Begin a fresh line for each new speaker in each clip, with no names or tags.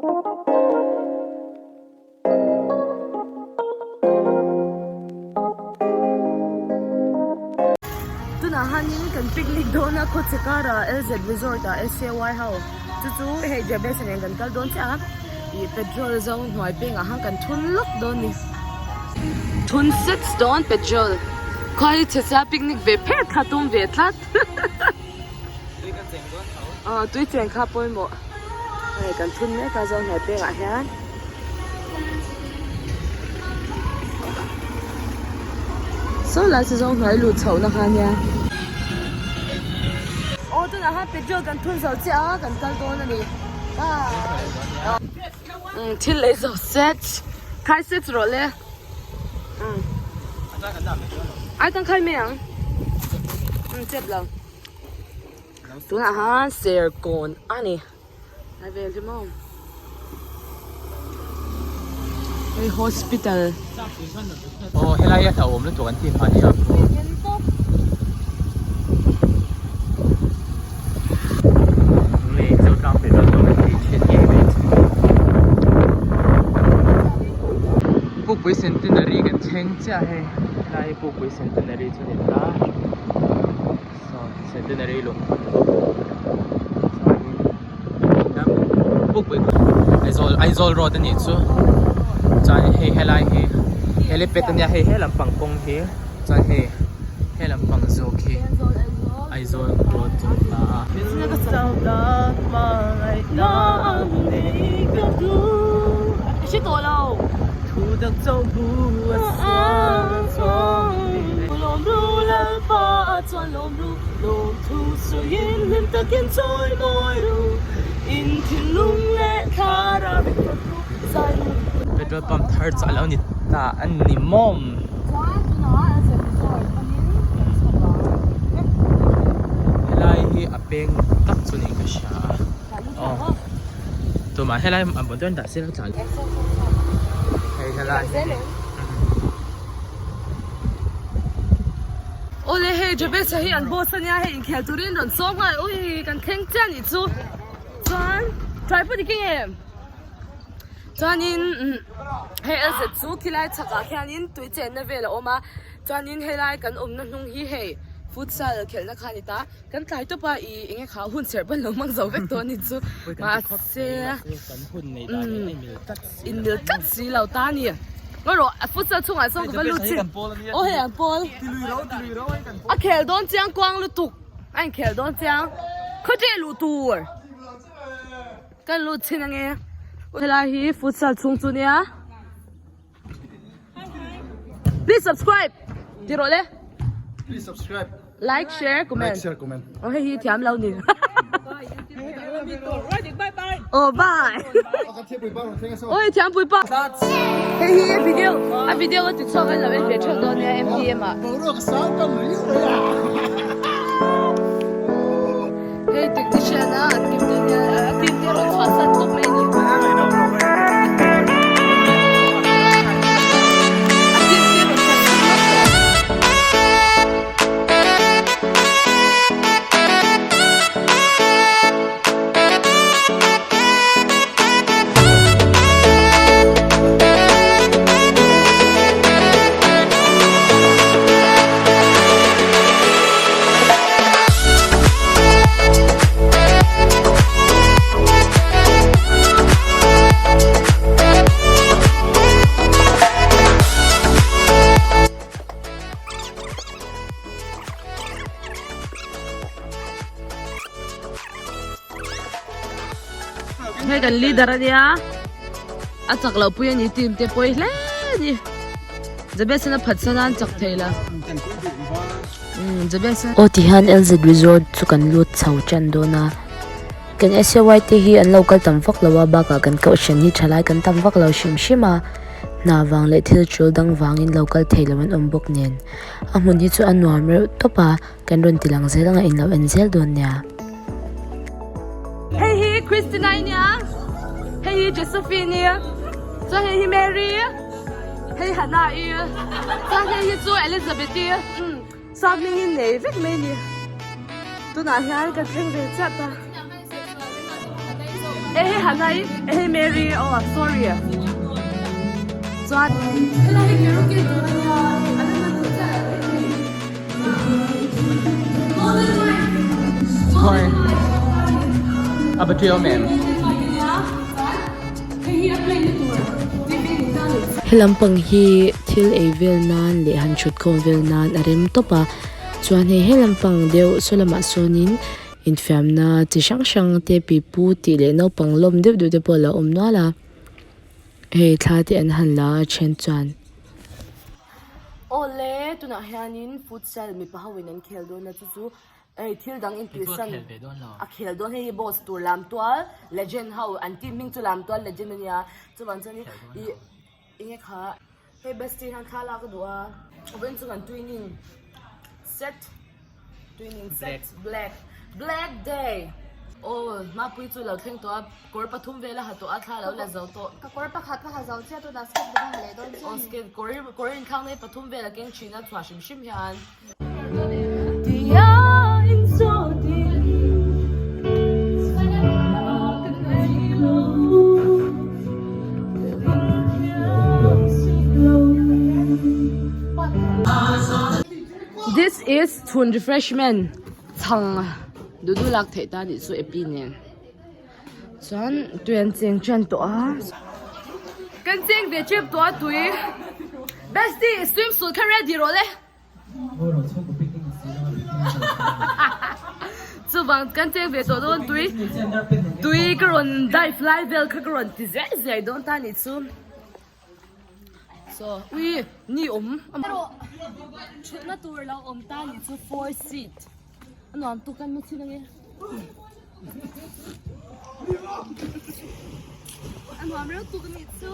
Tunah hianin kan picnic dawn a khawchhe karah LZ Resort ah SAY ho chu chu hei Jabez nen kan kal dawn chiah a ih petrol zo hnuai pengah khan kan thun lawk dawn a ni. Thun sets dawn petrol khawi chhe sia picnic ve phet kha tum ve tlat. Aw tui cheng kha pawimawh hei kan thun mek a zohnuai pengah hian saw lai chu zohnuai lut chhoh na kha nia aw tunah khan petrol kan thun zo chiah a kan kal dawn a ni bye umm thil lei zo set khai set rawh le umm ai kan khai mai ang umm chep lo. Tunah hian serkawn a ni a vel hi maw hei hospital.
Aw helai a hlauhawm lutuk an tih phah nia. Pukpui Centenary kan thleng chiah hei helai hi Pukpui Centenary chu a ni ta. Saw centenary lung chuanin ram pukpui Aizawl Aizawl road a nih chu chuan hei helai hi helipad a nia hei he lampang kawng hi chuan hei he lampang zawk hi Aizawl road chu a ni ta a.
Chuan lawm ru lawm thu sawiin hlim takin chawi mawi ru in thinlung leh thlara ri phawt ru zai ru.
Petrol pump thar chu a lo ni ta a ni mawm.
Chuan tunah a zep resort panin kan chhawp ang.
Helai hi a peng tak chu niin ka hria a. Aw tumah helai a motor an dah sir a tlan. Hei helai hi.
Awle hei Jabez-a hi an boss ania hei inkhel turin rawn sawm nghal ui kan thleng chiah anih chu chuan tripod i keng em chuanin hei a zet chu khilai chhakah khianin tui chenna vel a awm a chuanin helai kan awmna hnung hi hei futsal khelhna kha a ni ta kan tlai tawp a ih enge kha hun serh pawn lo hmang zo vek tawh anih chu mahse inmil tlat si lo ta a ni. Ngawi rawh a futsal chhungah sawn ka va lut chin aw hei an pawl a khel dawn chiang kuang lutuk a inkhel dawn chiang khawche luh tur kan lut chin ange helai hi futsal chhung chu nia please subscribe ti rawh le
please subscribe
like share comment
like share comment
oh hei hi thiam lo ni oh bye oi thiam pui pa hei hi video a video a ti chhuak an lo en ve theuh dawn nia MTM ah hei technician a an kim dawn nia a team te rawn chhuah san tawp mai a ni a team te rawn chhuah san tawp Hei kan leader a nia a chak loh pui a ni team te pawi hle a ni Jabez-an a phatsan a an chak thei lo umm Jabez-an
Aw tihian LZ Resort chu kan lut chho tan dawn a kan SAY te hi an lo kal tam vak lo a bakah kan kohhran hi thalai kan tam vak lo hrim hrim a hna vang leh thil tul dang vangin lo kal thei lo an awm bawk nen a hmun hi chu a nuam reuh tawp a. Kan rawn ti lang zel anga in lo en zel dawn nia.
Hei hi Christina i nia, hei hi Josephine i, chuan hei hi Mary, hei Hannah i, chuan hei hi chu Elizabeth i, umm sap hming in nei vek mai a ni. Tunah hian ka thleng ve chiah ta. Hei hi. Hanai hei Mary aw sorry chuan helai hi karaoke tur ania an la duh chiah lo mai thei
Khawi a battery awm em?
He lampang hi thil ei vel nan leh han thut khawm vel nan a rem tawp a chuan hei he lampang deuh saw lamah sawnin infiamna chi hrang hrang te pipu tih leh naupang lawm deuh deuh te pawh a lo awm nual a hei thla te an han la a then chuan.
Awle tunah hianin futsal mipa ho in an khel dawn a chu chu hei thil dang intihsan a khel dawn hei hi boss tur lamtual legend ho an team hming chu lamtual legend a nia chuvang chuanin ih enge kha hei bestie hian thla lak a duh a vawiin chu kan twinning set. Twinning set black black day aw mapui chu lo thleng tawh a kawr pathum vel a ha tawh a thla lo la zo tawh
ka kawr pakhat ka ha zo chiah tunah skirt ka ha leh dawn chiah
aw skirt kawr kawr inkhang nei pathum vel a keng thin a chhuah hrim hrim hian tia insawtin This is chhun refreshment chhang duh duh lak theih ta nih chu epi nen chuan tui an cheng ṭan tawh a kan cheng ve ṭep tawh a tui bestie swim suit kha ready rawh le chuvang kan cheng ve tawh dawn tui tui ka rawn dive lai vel kha ka rawn ti ziai ziai dawn ta nih chu. Saw ui ni awm thutna tur lo awm ta ni chu four seat a nuam tuk kan mu chhin ange a nuam reuh tuk anih chu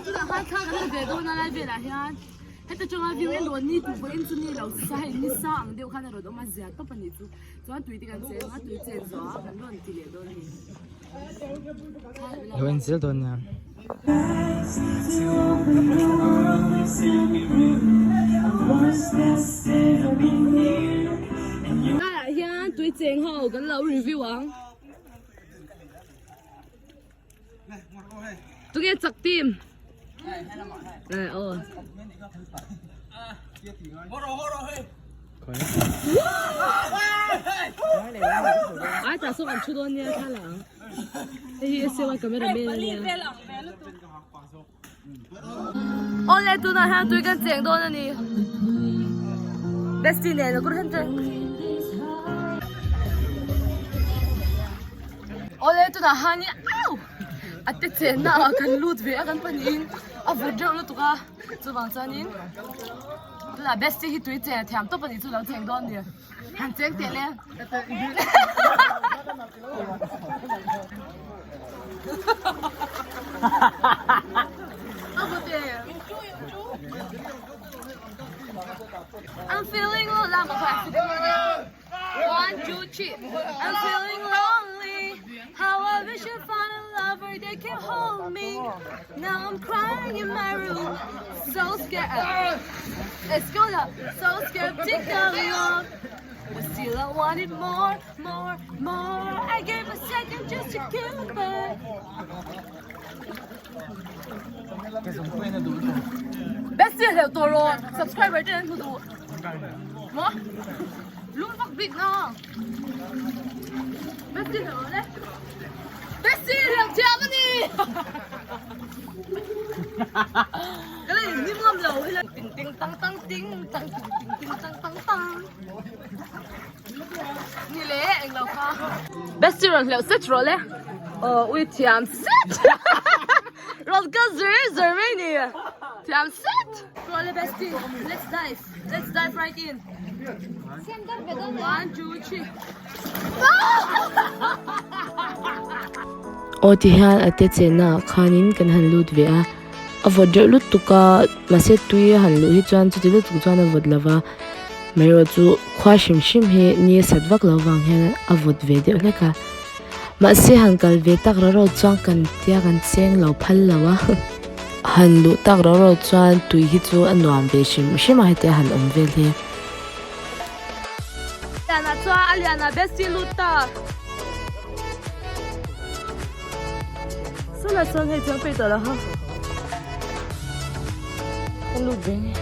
chutah khan thla kan la ve dawn a lai velah hian heta tanga view en rawn ni tur pawhin chu ni lo sa hei ni sa ang deuh khan a rawn awm a zia tawp anih chu chuan tui te kan cheng a tui chen zawh ah kan rawn ti leh dawn a ni.
Lo en zel dawn nia.
Laiah hian tui cheng ho kan lo review ang. Tunge chak team? Eh aw. Ai tah saw kan thu dawn nia thla la ang. Hei hi SAY camera man a nia. Awle tunah hian tui kan cheng dawn a ni. Bestie nen a kur hen te. Awle tunah hian au a te chenna ah kan lut ve a kan pahnihin a vawt reuh lutuk a chuvang chuanin tunah bestie hi tui chen a thiam tawp a nih chu lo cheng dawn a ni han cheng teh le. I'm feeling lonely. One, two, three. I'm feeling lonely. How I wish I found a lover that can hold me. Now I'm crying in my room. So scared. Let's go now. So scared to go alone. But still I wanted more, more, more. I gave a second just to kill back. Bestie hleuh tawh rawh subscriber te an hmu duh maw lung vak bik na Bestie hleuh rawh le Bestie hleuh thiam a ni ka la in hlim ngam lo hela ting ting tang tang ting tang ting ting ting tang tang tang Ni le englo kha. Bestie rawn hleuh set rawh le. Aw ui thiam set. Rawn kal zir zir mai ni. Thiam set. Rawh le bestie let's dive let's dive right in. One two three.
Aw ti hian a te chenna ah khanin kan han lut ve a a vawt reuh lutuk a mahse tui a han luh hi chuan chuti lutuk chuan a vawt lova. Amaherawh chu khua hrim hrim hi ni a sat vak loh vang hian a vawt ve deuh hlek a mahse han kal ve tak rau rau chuan kan tia kan cheng lo phal lo a han luh tak rau rau chuan tui hi chu a nuam ve hrim hrim a hetia han awm vel hi.
Liana chuan a liana bestie lut ta. Tunah chuan hei chuan peih tawh lo ha. Ka lut ve nge.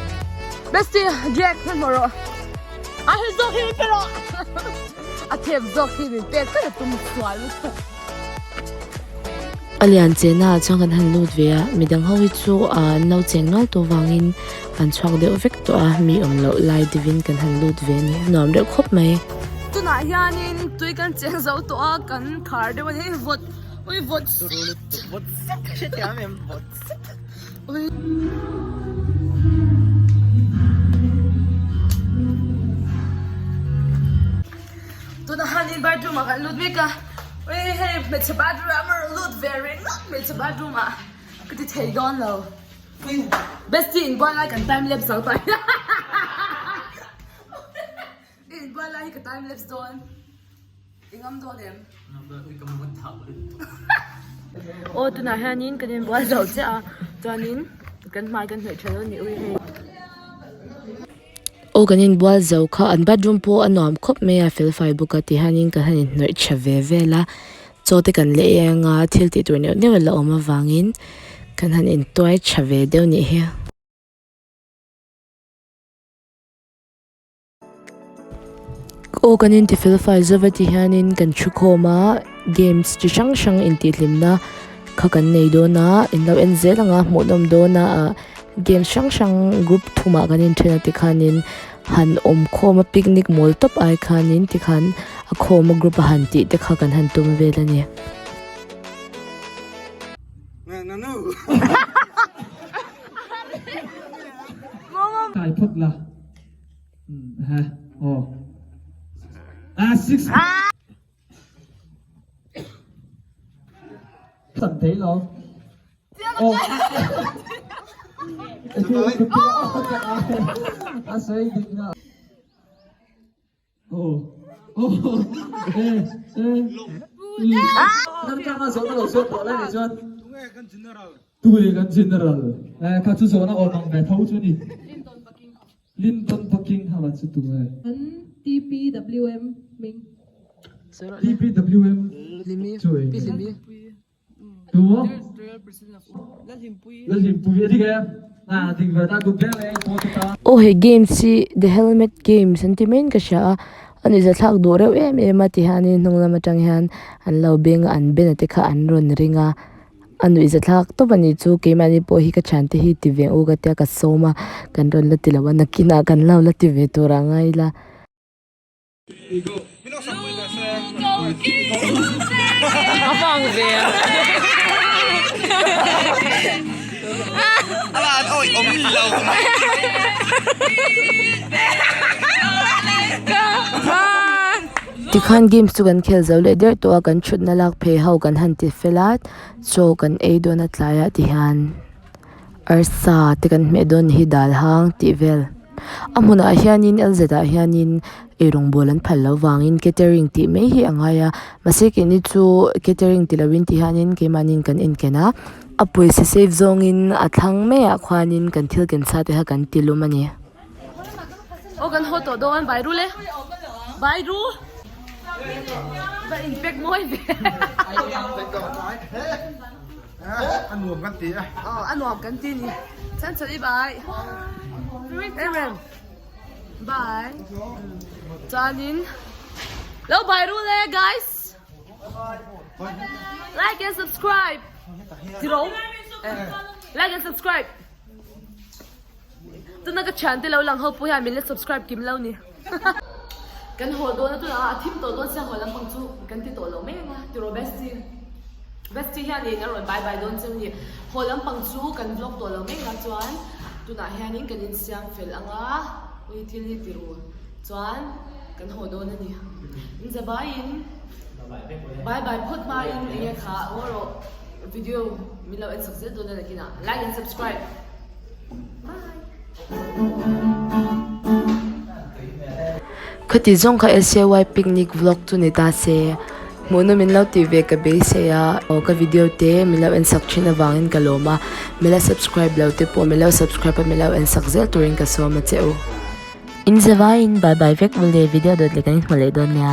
Bestie, Jack hmanhmawh rawh. A hei zawk hi min pe rawh. A thep zawk hi min pek ka la tum sual lutuk.
A lian chenna ah chuan kan han lut ve a, midang ho hi chu an lo cheng nual tawh vangin an chhuak deuh vek tawh a, mi awm loh lai deuhin kan han lut ve a ni, a nuam deuh khawp mai.
Tunah hianin tui kan cheng zo tawh a, kan khar deuh a ni, hei vawt ui vawt zet
vawt zet ka hrethiam em vawt zet.
Tunah hianin bathroom ah kan lut mek a, ui hei hmeichhe bathroom ah a rawn lut ve ringawt hmeichhe bathroom ah ka ti thei dawn lo bestie inbual lai kan time lapse ang tawh i inbual lai hi ka time lapse dawn i ngam dawn em? Aw tunah hianin kan inbual zo chiah a chuanin kan hmai kan hnawih tha lo a ni ui hei.
Aw kan inbual zo kha an bathroom pawh a nuam khawp mai a fel fai bawk a ti hianin kan han inhnawih tha ve vel a chaw te kan la ei anga thil tih tur neuh neuh a la awm avangin kan han intuai tha ve deuh nih hi. Aw kan inti fel fai zova ti hianin kan thu khawm a games chi hrang hrang intihhlimna kha kan nei dawn a in lo en zel ang a hmuhnawm dawn a ah games hrang hrang group thumah kan inthen a tikhanin han awm khawm a picnic mawl tawp ai khanin tikhan a khawm a group a han tih te kha kan han tum vel a ni.
Linton Buckingham a chu tu nge?
An TPWM hming.
TPWM chu eng nge? Tu maw? Lalhlimpui a dik em? A dik ve ta good ber e pawh te ta.
Aw he games hi the helmet games an ti maiin ka hria a, a nuihza thlak duh reuh em em a ti hianin hnung lam atang hian an lo beng a an ben a te kha an rawn ring a. A nuihza thlak tawp a nih chu keimahni pawh hi ka thiante hi ti ve u ka tia ka sawm a kan rawn la ti lo a nakinah kan lo la ti ve tur a ngai ila. Tikhan games chu kan khel zo leh der tawh a kan thutna lak phei ho kan han ti fel a chaw kan ei dawn a tlaiah ti hian arsa te kan hmeh dawn hi dal hang tih vel a hmunah hianin L Z ah hianin eirawngbawl an phal loh vangin catering tih mai hi a ngai a mahse keini chu catering ti lovin ti hianin keimahniin kan inken a a pawisa save zawngin a thlang maiah khuanin kan thil ken sa te kha kan ti lum a ni.
Aw kan haw tawh dawn bai ru le bai ru va in pack mawi ve
a nuam kan ti a
aw a nuam kan ti ni chan chhan i bai em em bai chuanin lo bai ru le guys like and subscribe tiro like and subscribe Tuna ka thiante lo lang ho pawh hian min la subscribe kim lo ni. Kan haw dawn a tunah a thim tawh dawn sia haw lampang chu kan ti tawh lo mai ang a tiraw bestie. Bestie hianin a rawn bye bye dawn cheu ni. Haw lampang chu kan vlog tawh lo mai ang a chuan tunah hianin kan insiam fel ang a ui thil hi ti ru chuan kan haw dawn a ni. In za baiin bye bye phawt hmain enge kha ngaw rawh video min lo en sak zel dawn a nakinah like and subscribe.
Khati zawng kha LCY picnic vlog chu ni ta se hmuhnawm min lo tih ve ka beisei a aw ka video te min lo en sak thin avangin ka lawm a min la subscribe lo te pawh min lo subscribe a min lo en sak zel turin ka sawm a che u. In zavaiin bye bye vek ule video dawt leh kan inhmu leh dawn nia.